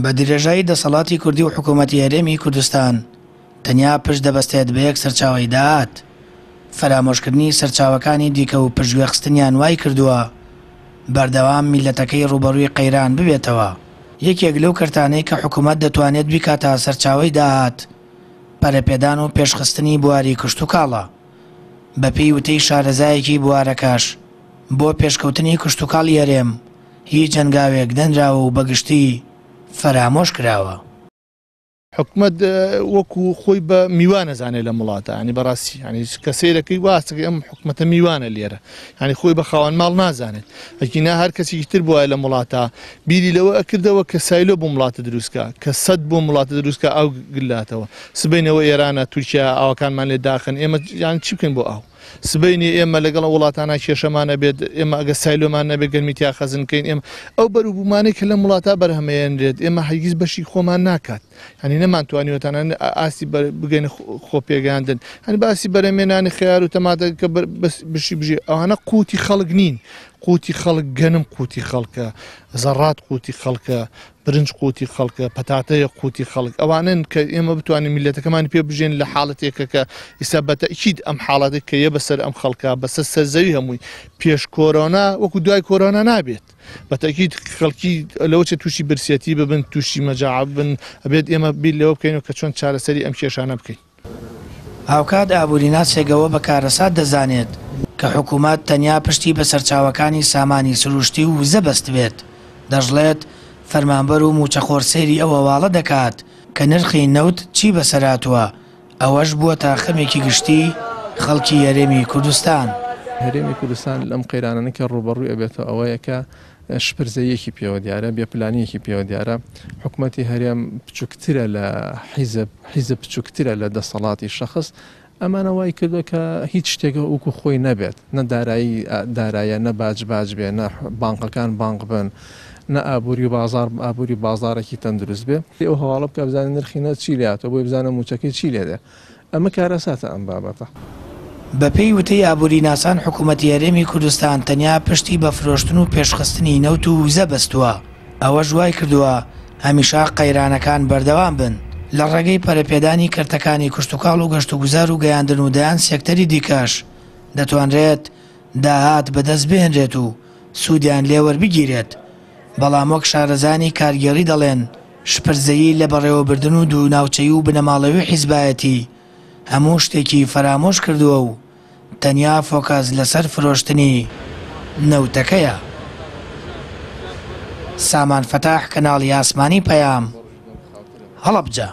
بە درێژایی دەسەڵاتی کوردی و حکوومەتی هەرێمی کوردستان تەنیا پشت دەبەستێت بە یەک سەرچاوەی داهات، فەرامۆشکردنی سەرچاوەکانی دیکە و پشتگوێخستنیان وای کردووە بەردەوام میللەتەکەی ڕووبەڕووی قەیران ببێتەوە. یەکێک لەو کەرتانەی کە حکوومەت دەتوانێت بیکاتە سەرچاوەی داهات، پەرەپێدان و پێشخستنی بواری کشتوکاڵە. بەپێی وتەی شارەزایەکی بوارەکەش، بۆ پێشکەوتنی کشتوکاڵی هەرێم هیچ هەنگاوێک نەنراوە و بەگشتی فەرامۆش کراوە. حکومەت وەکو خۆی بە میوان ئەزانێ لەم وڵاتە ینی بەڕاستی ینی کە سەیرەکەی واستەکەی ئەم حکومەتە میوانە لێرە ینی خۆی بە خاوەن ماڵ نازانێت ئەگینا هەر کەسێکی تر بوایە لەم وڵاتە بیری لەوە ئەکردەوە کە سایلۆ بۆ وڵاتە دروستکە کە سەد بۆ وڵاتە دروستکە ئاو گلاتەوە سبینەوە ئێرانە تورکیا ئاوەکانمان لێ داخن ئێمە یان چی بکەین بۆ ئاو سبەینێ ئێمە لەگەڵ ئەو وڵاتانە کێشەمان ئەبێت، ئێمە ئەگەر سایلۆمان نەبێت گەرمی تیا خەزن بکەین، ئێمە ئەو بەروبوومانەی کە لەم وڵاتە بەرهەمەیەنرێت ئێمە هەرگیز بەشی خۆمان ناکات، یانی نەمانتوانیوە تەنانەت ئاستی بگەینە خۆپێگەیاندن، یانی باسی بەرهەمێنانی خەیار و تەماتە کە بشی بژی ئەوانە قوتی خەڵک نین، قوتی خەڵک گەنم قوتی خەڵکە، زەڕات قوتی خەڵکە، برنج قوتی خەڵکە، پەتاتەیە قوتی خەڵک، ئەوانەن کە ئێمە بتوانین میللەتەکەمانی پێ بژێن لە حاڵەتێکە کە ئیستا بە تەئکید ئەم حاڵەتە کە یە بەسەر ئەم خەڵکە بەسەر سەر زەوی هەمووی پێش کۆرۆنا وەکو دوای کۆرۆنا نابێت بە تەئکید خەڵکی لەوە چێ تووشی برسێتی ببن تووشی مەجاعە ببن ئەبێت ئێمە بیر لەوە بکەینەوە کە چۆن چارەسەری ئەم کێشانە بکەین. هاوکات ئابووریناسێک ئەوە بە کارەسات دەزانێت کە حکوومەت تەنیا پشتی بە سەرچاوەکانی سامانی سروشتی و وزە بەستبێت، دەشڵێت، فەرمانبەر و مووچەخۆر سەیری ئەو هەواڵە دەکات کە نرخی نەوت چی بەسەرهاتووە، ئەوەش بووەتە خەمێکی گشتی خەڵکی هەرێمی کوردستان. هەرێمی کوردستان لەم قەیرانانە کە ڕووبەڕووی ئەبێتەوە ئەوەیە کە شپرزەییەکی پێوە دیارە، بێ پلانییەکی پێوە دیارە، حکومەتی هەرێم بچووکترە لە حیزب، حیزب بچووکترە لە دەسەڵاتی شەخس، ئەمانە وای کردووە کە هیچ شتێک وەکو خۆی نەبێت، نە دارایی دارایە، نە باج باج بێ، نە بانقەکان بانق بن، نە ئابووری و بازاڕ ئابووری بازاڕێکی تەندروست بێ. ئەو هەواڵە بکا بزانێ نرخی نەوت چی لێ هاتووە، بۆی بزانێ مووچەکەی چی لێ دێ. ئەمە کارەساتە ئەم بابەتە. بەپێی وتەی ئابووریناسان حکوومەتی هەرێمی کوردستان تەنیا پشتی بە فرۆشتن و پێشخستنی نەوت و وزە بەستووە، ئەوەش وایکردووە هەمیشە قەیرانەکان بەردەوام بن، لە ڕێگەی پەرەپێدانی کەرتەکانی کشتوکاڵ و گەشتوگوزار و گەیاندن و دەیان سێکتەری دیکەش دەتوانرێت داهات بەدەست بهێنرێت و سوودیان لێ وەربگیرێت، بەڵام وەک شارەزایانی کارگێڕی دەڵێن شپرزەیی لە بەڕێوەبردن و دووناوچەیی و بنەماڵەیی و حیزبایەتی هەموو شتێکی فەرامۆش کردووە و تەنیا فۆکەس لەسەر فرۆشتنی نەوتەکەیە. سامان فەتاح، کەناڵی ئاسمانی پەیام، هەڵەبجە.